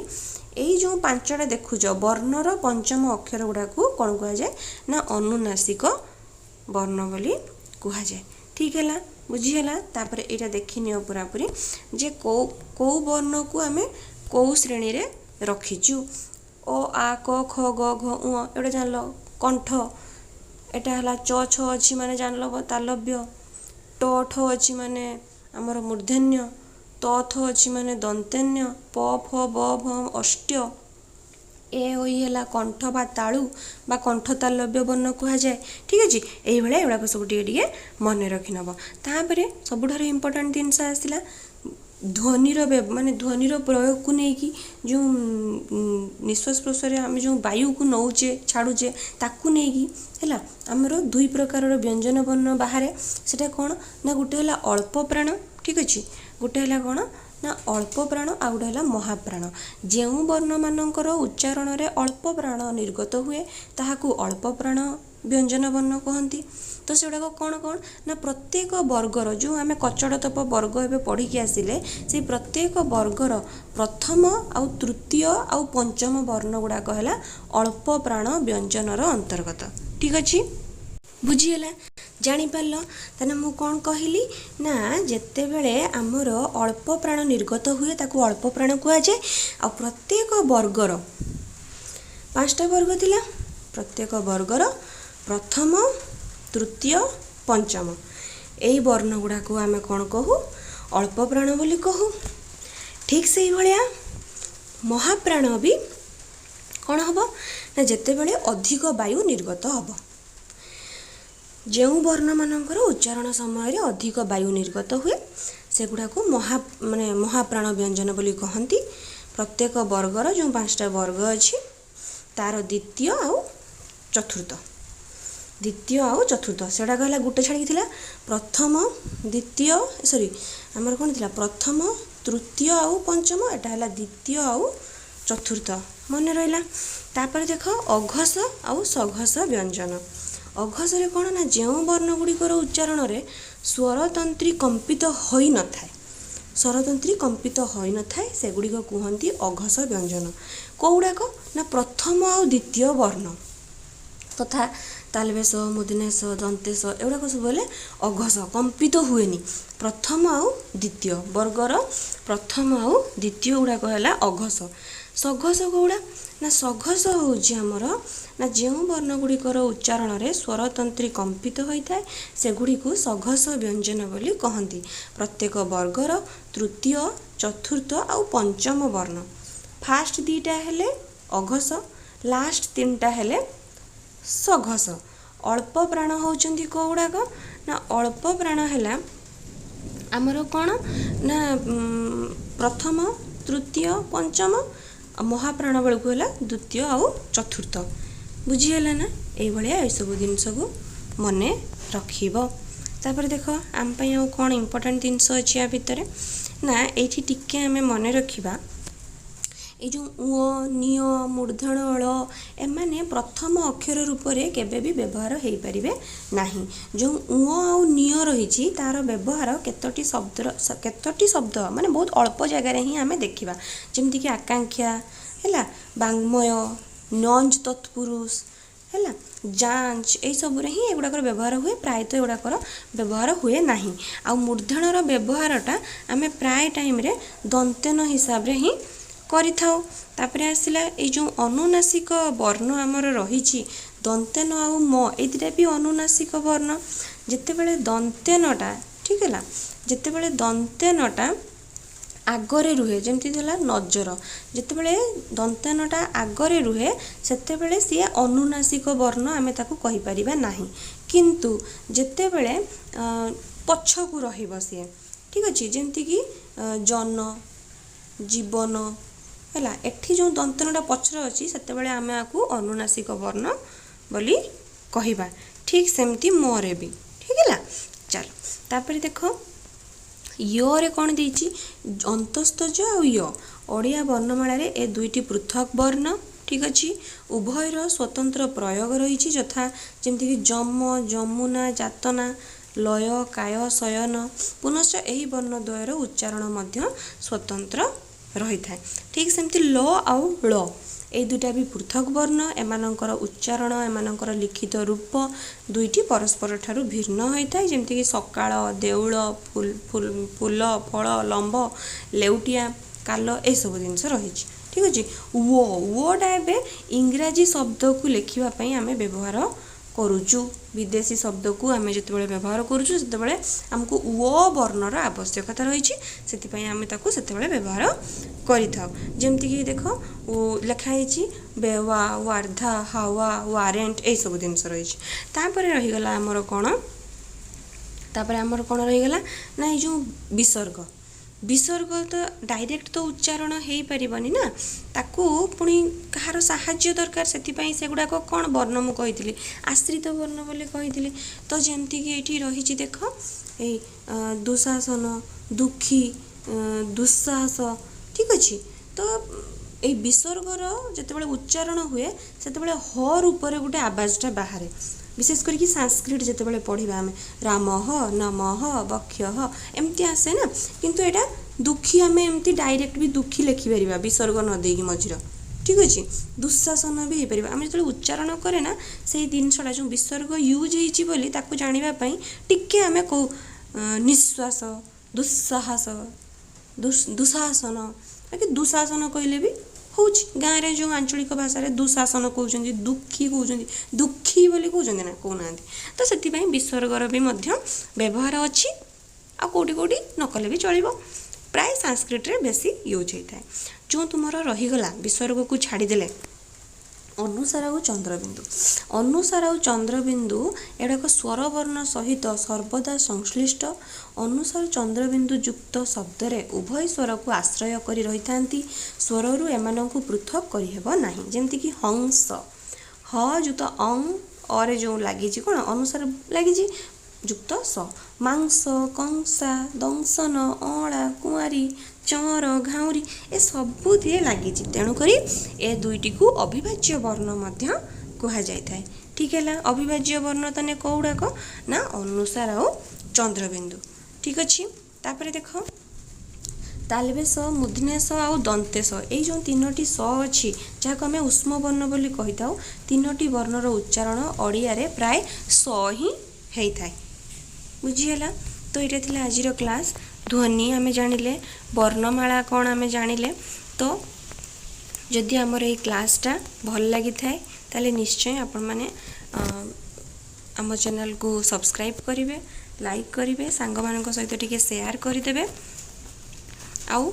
ଏଇ ଯେଉଁ ପାଞ୍ଚଟା ଦେଖୁଛ, ବର୍ଣ୍ଣର ପଞ୍ଚମ ଅକ୍ଷର ଗୁଡ଼ାକୁ କ'ଣ କୁହାଯାଏ ନା ଅନୁନାସିକ ବର୍ଣ୍ଣ ବୋଲି କୁହାଯାଏ। ଠିକ୍ ହେଲା? ବୁଝିହେଲା? ତାପରେ ଏଇଟା ଦେଖିନିଅ ପୁରାପୁରି ଯେ କେଉଁ କେଉଁ ବର୍ଣ୍ଣକୁ ଆମେ କେଉଁ ଶ୍ରେଣୀରେ ରଖିଛୁ। ଅ, ଆ, କ, ଖ, ଗ, ଘ, ଉଁ, ଏଗୁଡ଼ା ଜାଣିଲ କଣ୍ଠ। ଏଇଟା ହେଲା ଚ ଛ ଅଛି ମାନେ ଜାଣିଲ ତାଲବ୍ୟ, ଟ ଠ ଅଛି ମାନେ ଆମର ମୂର୍ଦ୍ଧନ୍ୟ, ତ ଥ ଅଛି ମାନେ ଦନ୍ତେନ୍ୟ, ପ ଫ ବ ଭ ଅଷ୍ଟ୍ୟ, ଏ ଐ ହେଲା କଣ୍ଠ ବା ତାଳୁ ବା କଣ୍ଠ ତାଲବ୍ୟ ବର୍ଣ୍ଣ କୁହାଯାଏ। ଠିକ୍ ଅଛି? ଏଇଭଳିଆ ଏଗୁଡ଼ାକ ସବୁ ଟିକେ ଟିକେ ମନେ ରଖିନେବ। ତାପରେ ସବୁଠାରୁ ଇମ୍ପୋର୍ଟାଣ୍ଟ ଜିନିଷ ଆସିଲା ଧ୍ୱନିର, ମାନେ ଧ୍ୱନିର ପ୍ରୟୋଗକୁ ନେଇକି, ଯେଉଁ ନିଶ୍ୱାସ ପ୍ରଶ୍ୱାସରେ ଆମେ ଯେଉଁ ବାୟୁକୁ ନେଉଛେ ଛାଡ଼ୁଛେ ତାକୁ ନେଇକି, ହେଲା, ଆମର ଦୁଇ ପ୍ରକାରର ବ୍ୟଞ୍ଜନ ବର୍ଣ୍ଣ ବାହାରେ। ସେଇଟା କ'ଣ ନା ଗୋଟେ ହେଲା ଅଳ୍ପ ପ୍ରାଣ। ଠିକ୍ ଅଛି? ଗୋଟେ ହେଲା କ'ଣ ନା ଅଳ୍ପ ପ୍ରାଣ, ଆଉ ଗୋଟେ ହେଲା ମହାପ୍ରାଣ। ଯେଉଁ ବର୍ଣ୍ଣମାନଙ୍କର ଉଚ୍ଚାରଣରେ ଅଳ୍ପ ପ୍ରାଣ ନିର୍ଗତ ହୁଏ ତାହାକୁ ଅଳ୍ପ ପ୍ରାଣ ବ୍ୟଞ୍ଜନ ବର୍ଣ୍ଣ କୁହନ୍ତି। ତ ସେଗୁଡ଼ାକ କ'ଣ କ'ଣ ନା ପ୍ରତ୍ୟେକ ବର୍ଗର, ଯେଉଁ ଆମେ କଚଡ଼ ତପ ବର୍ଗ ଏବେ ପଢ଼ିକି ଆସିଲେ, ସେଇ ପ୍ରତ୍ୟେକ ବର୍ଗର ପ୍ରଥମ ଆଉ ତୃତୀୟ ଆଉ ପଞ୍ଚମ ବର୍ଣ୍ଣ ଗୁଡ଼ାକ ହେଲା ଅଳ୍ପ ପ୍ରାଣ ବ୍ୟଞ୍ଜନର ଅନ୍ତର୍ଗତ। ଠିକ୍ ଅଛି? ବୁଝିହେଲା? ଜାଣିପାରିଲ? ତାହେଲେ ମୁଁ କ'ଣ କହିଲି ନା ଯେତେବେଳେ ଆମର ଅଳ୍ପ ପ୍ରାଣ ନିର୍ଗତ ହୁଏ ତାକୁ ଅଳ୍ପ ପ୍ରାଣ କୁହାଯାଏ। ଆଉ ପ୍ରତ୍ୟେକ ବର୍ଗର, ପାଞ୍ଚଟା ବର୍ଗ ଥିଲା, ପ୍ରତ୍ୟେକ ବର୍ଗର ପ୍ରଥମ, ତୃତୀୟ, ପଞ୍ଚମ ଏଇ ବର୍ଣ୍ଣ ଗୁଡ଼ାକୁ ଆମେ କ'ଣ କହୁ? ଅଳ୍ପ ପ୍ରାଣ ବୋଲି କହୁ। ଠିକ୍ ସେଇଭଳିଆ ମହାପ୍ରାଣ ବି କ'ଣ ହେବ ନା ଯେତେବେଳେ ଅଧିକ ବାୟୁ ନିର୍ଗତ ହେବ, ଯେଉଁ ବର୍ଣ୍ଣମାନଙ୍କର ଉଚ୍ଚାରଣ ସମୟରେ ଅଧିକ ବାୟୁ ନିର୍ଗତ ହୁଏ ସେଗୁଡ଼ାକୁ ମାନେ ମହାପ୍ରାଣ ବ୍ୟଞ୍ଜନ ବୋଲି କହନ୍ତି। ପ୍ରତ୍ୟେକ ବର୍ଗର, ଯେଉଁ ପାଞ୍ଚଟା ବର୍ଗ ଅଛି, ତାର ଦ୍ୱିତୀୟ ଆଉ ଚତୁର୍ଥ, ଦ୍ୱିତୀୟ ଆଉ ଚତୁର୍ଥ, ସେଗୁଡ଼ାକ ହେଲା ଗୋଟେ ଛାଡ଼ିକି ଥିଲା ପ୍ରଥମ, ଦ୍ୱିତୀୟ, ସରି, ଆମର କ'ଣ ଥିଲା? ପ୍ରଥମ, ତୃତୀୟ ଆଉ ପଞ୍ଚମ। ଏଟା ହେଲା ଦ୍ୱିତୀୟ ଆଉ ଚତୁର୍ଥ। ମନେ ରହିଲା? ତାପରେ ଦେଖ ଅଘୋଷ ଆଉ ସଘୋଷ ବ୍ୟଞ୍ଜନ। ଅଘୋଷରେ କ'ଣ ନା ଯେଉଁ ବର୍ଣ୍ଣ ଗୁଡ଼ିକର ଉଚ୍ଚାରଣରେ ସ୍ୱରତନ୍ତ୍ରୀ କମ୍ପିତ ହୋଇନଥାଏ, ସ୍ୱରତନ୍ତ୍ରୀ କମ୍ପିତ ହୋଇନଥାଏ, ସେଗୁଡ଼ିକ କୁହନ୍ତି ଅଘୋଷ ବ୍ୟଞ୍ଜନ। କେଉଁଗୁଡ଼ାକ ନା ପ୍ରଥମ ଆଉ ଦ୍ୱିତୀୟ ବର୍ଣ୍ଣ ତଥା ତାଲବେଶ, ମୂର୍ଦ୍ଧନ୍ୟସ, ଦନ୍ତେଶ, ଏଗୁଡ଼ାକ ସବୁ ହେଲେ ଅଘୋଷ, କମ୍ପିତ ହୁଏନି। ପ୍ରଥମ ଆଉ ଦ୍ୱିତୀୟ ବର୍ଗର ପ୍ରଥମ ଆଉ ଦ୍ୱିତୀୟ ଗୁଡ଼ାକ ହେଲା ଅଘୋଷ। ସଘୋଷ କେଉଁଗୁଡ଼ା ନା ସଘୋଷ ହେଉଛି ଆମର ନା ଯେଉଁ ବର୍ଣ୍ଣ ଗୁଡ଼ିକର ଉଚ୍ଚାରଣରେ ସ୍ୱରତନ୍ତ୍ରୀ କମ୍ପିତ ହୋଇଥାଏ ସେଗୁଡ଼ିକୁ ସଘୋଷ ବ୍ୟଞ୍ଜନ ବୋଲି କହନ୍ତି। ପ୍ରତ୍ୟେକ ବର୍ଗର ତୃତୀୟ, ଚତୁର୍ଥ ଆଉ ପଞ୍ଚମ ବର୍ଣ୍ଣ। ଫାଷ୍ଟ ଦୁଇଟା ହେଲେ ଅଘୋଷ, ଲାଷ୍ଟ ତିନିଟା ହେଲେ ସଘୋଷ। ଅଳ୍ପ ପ୍ରାଣ ହେଉଛନ୍ତି କେଉଁଗୁଡ଼ାକ ନା ଅଳ୍ପ ପ୍ରାଣ ହେଲା ଆମର କ'ଣ ନା ପ୍ରଥମ, ତୃତୀୟ, ପଞ୍ଚମ, ଆଉ ମହାପ୍ରାଣ ବେଳକୁ ହେଲା ଦ୍ୱିତୀୟ ଆଉ ଚତୁର୍ଥ। ବୁଝିହେଲା ନା? ଏଇଭଳିଆ ଏସବୁ ଜିନିଷକୁ ମନେ ରଖିବ। ତାପରେ ଦେଖ ଆମ ପାଇଁ ଆଉ କ'ଣ ଇମ୍ପୋର୍ଟାଣ୍ଟ ଜିନିଷ ଅଛି ୟା ଭିତରେ ନା ଏଇଠି ଟିକେ ଆମେ ମନେ ରଖିବା। ଏଇ ଯେଉଁ ଉଅ, ନିଅ, ମୂର୍ଦ୍ଧନ୍ୟ ଳ, ଏମାନେ ପ୍ରଥମ ଅକ୍ଷର ରୂପରେ କେବେ ବି ବ୍ୟବହାର ହେଇପାରିବେ ନାହିଁ। ଯେଉଁ ଉଅ ଆଉ ନିଅ ରହିଛି, ତାର ବ୍ୟବହାର କେତୋଟି ଶବ୍ଦର, କେତୋଟି ଶବ୍ଦ ମାନେ ବହୁତ ଅଳ୍ପ ଜାଗାରେ ହିଁ ଆମେ ଦେଖିବା, ଯେମିତିକି ଆକାଂକ୍ଷା ହେଲା, ବାଙ୍ମୟ, ନଞ୍ଜ ତତ୍ପୁରୁଷ ହେଲା, ଯାଞ୍ଚ, ଏଇସବୁରେ ହିଁ ଏଗୁଡ଼ାକର ବ୍ୟବହାର ହୁଏ। ପ୍ରାୟତଃ ଏଗୁଡ଼ାକର ବ୍ୟବହାର ହୁଏ ନାହିଁ। ଆଉ ମୂର୍ଦ୍ଧନ୍ୟର ବ୍ୟବହାରଟା ଆମେ ପ୍ରାୟ ଟାଇମ୍ରେ ଦନ୍ତେନ ହିସାବରେ ହିଁ କରିଥାଉ। ତାପରେ ଆସିଲା ଏଇ ଯେଉଁ ଅନୁନାସିକ ବର୍ଣ୍ଣ ଆମର ରହିଛି, ଦନ୍ତେନ ଆଉ ମ, ଏଇ ଦୁଇଟା ବି ଅନୁନାସିକ ବର୍ଣ୍ଣ। ଯେତେବେଳେ ଦନ୍ତେନଟା, ଠିକ୍ ହେଲା, ଯେତେବେଳେ ଦନ୍ତେନଟା ଆଗରେ ରୁହେ, ଯେମିତି ହେଲା ନଜର, ଯେତେବେଳେ ଦନ୍ତେନଟା ଆଗରେ ରୁହେ ସେତେବେଳେ ସିଏ ଅନୁନାସିକ ବର୍ଣ୍ଣ ଆମେ ତାକୁ କହିପାରିବା ନାହିଁ। କିନ୍ତୁ ଯେତେବେଳେ ପଛକୁ ରହିବ ସିଏ, ଠିକ୍ ଅଛି, ଯେମିତିକି ଜନ, ଜୀବନ ହେଲା, ଏଠି ଯେଉଁ ଦନ୍ତନଟା ପଛରେ ଅଛି ସେତେବେଳେ ଆମେ ଆକୁ ଅନୁନାସିକ ବର୍ଣ୍ଣ ବୋଲି କହିବା। ଠିକ୍ ସେମିତି ମରେ ବି ଠିକ୍ ହେଲା। ଚାଲ ତାପରେ ଦେଖ, ୟରେ କ'ଣ ଦେଇଛି? ଅନ୍ତସ୍ଥ ଜ ଆଉ ୟ। ଓଡ଼ିଆ ବର୍ଣ୍ଣମାଳାରେ ଏ ଦୁଇଟି ପୃଥକ ବର୍ଣ୍ଣ, ଠିକ୍ ଅଛି। ଉଭୟର ସ୍ୱତନ୍ତ୍ର ପ୍ରୟୋଗ ରହିଛି, ଯଥା ଯେମିତିକି ଯମ, ଯମୁନା, ଯାତନା, ଲୟ, କାୟ, ଶୟନ। ପୁନଶ୍ଚ ଏହି ବର୍ଣ୍ଣ ଦ୍ୱୟର ଉଚ୍ଚାରଣ ମଧ୍ୟ ସ୍ୱତନ୍ତ୍ର ରହିଥାଏ। ଠିକ୍ ସେମିତି ଲ ଆଉ ଳ, ଏଇ ଦୁଇଟା ବି ପୃଥକ ବର୍ଣ୍ଣ। ଏମାନଙ୍କର ଉଚ୍ଚାରଣ, ଏମାନଙ୍କର ଲିଖିତ ରୂପ ଦୁଇଟି ପରସ୍ପର ଠାରୁ ଭିନ୍ନ ହୋଇଥାଏ, ଯେମିତିକି ସକାଳ, ଦେଉଳ, ଫୁଲ, ଫଳ, ଲମ୍ବ, ଲେଉଟିଆ, କାଲ, ଏସବୁ ଜିନିଷ ରହିଛି। ଠିକ୍ ଅଛି। ୱଟା ଏବେ ଇଂରାଜୀ ଶବ୍ଦକୁ ଲେଖିବା ପାଇଁ ଆମେ ବ୍ୟବହାର କରୁଛୁ। ବିଦେଶୀ ଶବ୍ଦକୁ ଆମେ ଯେତେବେଳେ ବ୍ୟବହାର କରୁଛୁ ସେତେବେଳେ ଆମକୁ ୱ ବର୍ଣ୍ଣର ଆବଶ୍ୟକତା ରହିଛି, ସେଥିପାଇଁ ଆମେ ତାକୁ ସେତେବେଳେ ବ୍ୟବହାର କରିଥାଉ। ଯେମିତିକି ଦେଖ, ଲେଖା ହେଇଛି ବେୱା, ୱାର୍ଦ୍ଧା, ହାୱା, ୱାରେଣ୍ଟ, ଏଇସବୁ ଜିନିଷ ରହିଛି। ତାପରେ ରହିଗଲା ଆମର କ'ଣ? ତାପରେ ଆମର କ'ଣ ରହିଗଲା ନା ଏଇ ଯେଉଁ ବିସର୍ଗ। ବିସର୍ଗ ତ ଡାଇରେକ୍ଟ ତ ଉଚ୍ଚାରଣ ହେଇପାରିବନି ନା, ତାକୁ ପୁଣି କାହାର ସାହାଯ୍ୟ ଦରକାର। ସେଥିପାଇଁ ସେଗୁଡ଼ାକ କ'ଣ ବର୍ଣ୍ଣ ମୁଁ କହିଥିଲି? ଆଶ୍ରିତ ବର୍ଣ୍ଣ ବୋଲି କହିଥିଲି। ତ ଯେମିତିକି ଏଇଠି ରହିଛି ଦେଖ, ଏଇ ଦୁଃଶାସନ, ଦୁଃଖୀ, ଦୁଃସାହସ, ଠିକ୍ ଅଛି। ତ ଏଇ ବିସର୍ଗର ଯେତେବେଳେ ଉଚ୍ଚାରଣ ହୁଏ ସେତେବେଳେ ହ ରୂପରେ ଗୋଟେ ଆବାଜଟା ବାହାରେ। ବିଶେଷ କରିକି ସାଂସ୍କ୍ରିଟ ଯେତେବେଳେ ପଢ଼ିବା ଆମେ, ରାମହ, ନମଃ, ବକ୍ଷଃ, ଏମିତି ଆସେ ନା। କିନ୍ତୁ ଏଇଟା ଦୁଃଖୀ, ଆମେ ଏମିତି ଡାଇରେକ୍ଟ ବି ଦୁଃଖୀ ଲେଖିପାରିବା ବିସର୍ଗ ନ ଦେଇକି ମଝିର, ଠିକ୍ ଅଛି। ଦୁଃଶାସନ ବି ହେଇପାରିବ। ଆମେ ଯେତେବେଳେ ଉଚ୍ଚାରଣ କରେ ନା, ସେଇ ଜିନିଷଟା ଯେଉଁ ବିସର୍ଗ ୟୁଜ୍ ହେଇଛି ବୋଲି ତାକୁ ଜାଣିବା ପାଇଁ ଟିକେ ଆମେ କହୁ ନିଶ୍ୱାସ, ଦୁଃସାହସ, ଦୁଃଶାସନ, କି ଦୁଃଶାସନ କହିଲେ ବି ହେଉଛି। ଗାଁରେ ଯେଉଁ ଆଞ୍ଚଳିକ ଭାଷାରେ ଦୁଃଶାସନ କହୁଛନ୍ତି, ଦୁଃଖୀ କହୁଛନ୍ତି, ଦୁଃଖୀ ବୋଲି କହୁଛନ୍ତି ନା କହୁନାହାନ୍ତି? ତ ସେଥିପାଇଁ ବିସର୍ଗର ବି ମଧ୍ୟ ବ୍ୟବହାର ଅଛି, ଆଉ କେଉଁଠି କେଉଁଠି ନ କଲେ ବି ଚଳିବ। ପ୍ରାୟ ସାଂସ୍କ୍ରିଟରେ ବେଶୀ ୟୁଜ୍ ହେଇଥାଏ। ଯେଉଁ ତୁମର ରହିଗଲା ବିସର୍ଗକୁ ଛାଡ଼ିଦେଲେ ଅନୁସାର ଆଉ ଚନ୍ଦ୍ରବିନ୍ଦୁ। ଅନୁସାର ଆଉ ଚନ୍ଦ୍ରବିନ୍ଦୁ ଏଗୁଡ଼ାକ ସ୍ୱରବର୍ଣ୍ଣ ସହିତ ସର୍ବଦା ସଂଶ୍ଳିଷ୍ଟ। ଅନୁସାର ଚନ୍ଦ୍ରବିନ୍ଦୁ ଯୁକ୍ତ ଶବ୍ଦରେ ଉଭୟ ସ୍ୱରକୁ ଆଶ୍ରୟ କରି ରହିଥାନ୍ତି। ସ୍ୱରରୁ ଏମାନଙ୍କୁ ପୃଥକ କରିହେବ ନାହିଁ। ଯେମିତିକି ହଂସ, ହ ଯୁକ୍ତ ଅଂ, ଅରେ ଯେଉଁ ଲାଗିଛି କ'ଣ? ଅନୁସାର ଲାଗିଛି, ଯୁକ୍ତ ସ। ମାଂସ, କଂସା, ଦଂଶନ, ଅଁଳା, କୁଆଁରୀ, ଚଅଁର, ଘାଉଁରୀ, ଏ ସବୁଥିରେ ଲାଗିଛି। ତେଣୁକରି ଏ ଦୁଇଟିକୁ ଅବିଭାଜ୍ୟ ବର୍ଣ୍ଣ ମଧ୍ୟ କୁହାଯାଇଥାଏ। ଠିକ୍ ହେଲା। ଅବିଭାଜ୍ୟ ବର୍ଣ୍ଣ ତାହେଲେ କେଉଁଗୁଡ଼ାକ ନା ଅନୁସାର ଆଉ ଚନ୍ଦ୍ରବିନ୍ଦୁ। ଠିକ୍ ଅଛି। ତାପରେ ଦେଖ, ତାଲବେଶ, ମୂର୍ଦ୍ଧନ୍ୟ ଆଉ ଦନ୍ତେଶ, ଏଇ ଯେଉଁ ତିନୋଟି ସ ଅଛି ଯାହାକୁ ଆମେ ଉଷ୍ମ ବର୍ଣ୍ଣ ବୋଲି କହିଥାଉ, ତିନୋଟି ବର୍ଣ୍ଣର ଉଚ୍ଚାରଣ ଓଡ଼ିଆରେ ପ୍ରାୟ ସ ହିଁ ହେଇଥାଏ। ବୁଝିହେଲା? ତ ଏଇଟା ଥିଲା ଆଜିର କ୍ଲାସ୍। ଧ୍ୱନି ଆମେ ଜାଣିଲେ, ବର୍ଣ୍ଣମାଳା କ'ଣ ଆମେ ଜାଣିଲେ। ତ ଯଦି ଆମର ଏଇ କ୍ଲାସ୍ଟା ଭଲ ଲାଗିଥାଏ ତାହେଲେ ନିଶ୍ଚୟ ଆପଣମାନେ ଆମ ଚ୍ୟାନେଲକୁ ସବସ୍କ୍ରାଇବ୍ କରିବେ, ଲାଇକ୍ କରିବେ, ସାଙ୍ଗମାନଙ୍କ ସହିତ ଟିକେ ସେୟାର କରିଦେବେ। ଆଉ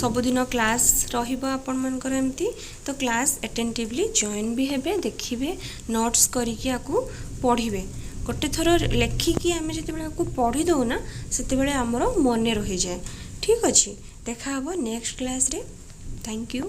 ସବୁଦିନ କ୍ଲାସ୍ ରହିବ ଆପଣମାନଙ୍କର ଏମିତି, ତ କ୍ଲାସ୍ ଆଟେଣ୍ଟିଭଲି ଜଏନ୍ ବି ହେବେ, ଦେଖିବେ, ନୋଟ୍ସ କରିକି ଆକୁ ପଢ଼ିବେ। ଗୋଟେ ଥର ଲେଖିକି ଆମେ ଯେତେବେଳେ ଆକୁ ପଢ଼ି ଦେଉ ନା, ସେତେବେଳେ ଆମର ମନେ ରହିଯାଏ। ଠିକ୍ ଅଛି, ଦେଖା ହେବ ନେକ୍ସଟ କ୍ଲାସ୍ରେ। Thank you.